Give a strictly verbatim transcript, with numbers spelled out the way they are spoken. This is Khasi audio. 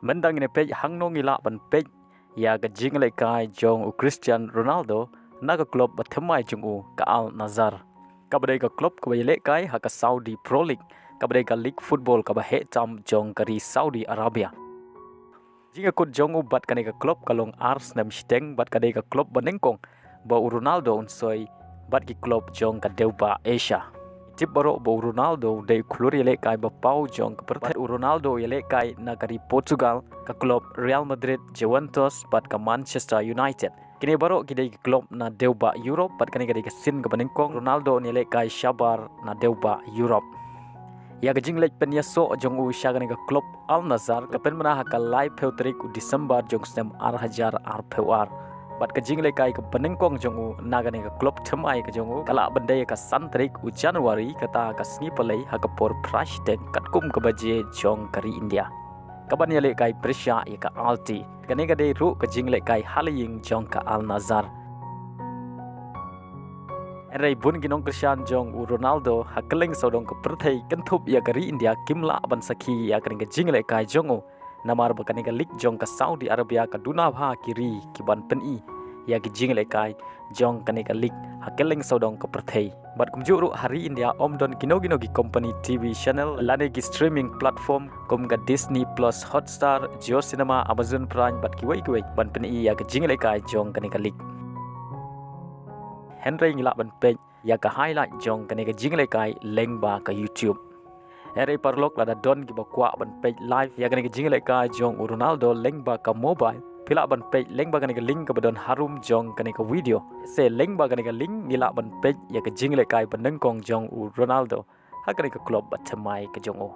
Mynta ngin ïa peit hangno ngi lah ban peit ïa ka jinglehkai jong u Cristiano Ronaldo na ka club ba thymmai jong u, ka Al Nassr, kaba dei ka club kaba ïalehkai ha ka Saudi Pro League, kaba dei ka league football kaba heh tam jong ka ri Saudi Arabia. Jingïakut jong u bad kane ka club ka long ar snem shiteng bad ka dei ka club ba nyngkong ba u Ronaldo un soi bad ki club jong ka dewbah Asia. Tip baroh ba u Ronaldo u dei u khlur ïalehkai ba paw jong ka pyrthei. U Ronaldo u ïalehkai na ka ri Portugal, ka club Real Madrid, Juventus bad ka Manchester United. Kine baroh ki dei ki club na dewbah Europe bad kane ka dei ka sien kaba nyngkong Ronaldo un ïalehkai shabar na dewbah Europe. Ïa ka jingleit pynïasoh jong u sha kane ka club Al Nassr ka pynbna ha ka laiphew tarik u December jong u snem ar hajar arphew ar. Bad ka jinglehkai kaba nyngkong jong u na kane ka club thymmai ka jong u ka lah ban dei ha ka san tarik u January, kata ka sngi Palei, ha ka por phra shiteng katkum ka baje jong ka ri India, kaban ïalehkai pyrshah ïa ka Al Ahly. Kane ka dei ruh ka jinglehkai ha la ïing jong ka Al Nassr. Hynrei bun ki nongkyrshan jong u Ronaldo ha kylleng sawdong ka pyrthei, kynthup ïa ka ri India, kim lah ban sakhi ïa kane ka jinglehkai jong u, namar ba kane ka league jong ka Saudi Arabia ka duna bha ki ri kiban pyni ïa ki jinglehkai jong kane ka league ha kylleng sawdong ka pyrthei. Bad kumjuh ruh ha ri India ym don kino kino ki company T V channel lane ki streaming platform kum ka Disney Plus, Hotstar, Jio Cinema, Amazon Prime bad kiwei kiwei ban pyni ïa ka jinglehkai jong kane ka league. Hynrei ngi lah ban peit ïa ka highlight jong kane ka jinglehkai lyngba ka YouTube. Hynrei paralok, lada don kiba kwah ban peit live ïa kane ka jinglehkai jong u Ronaldo lyngba ka mobile, phi lah ban peit lyngba kane ka link kaba don harum jong kane ka video. Se lyngba kane ka link ngi lah ban peit ïa ka jinglehkai ba nyngkong jong u Ronaldo ha kane ka club ba thymmai ka jong u.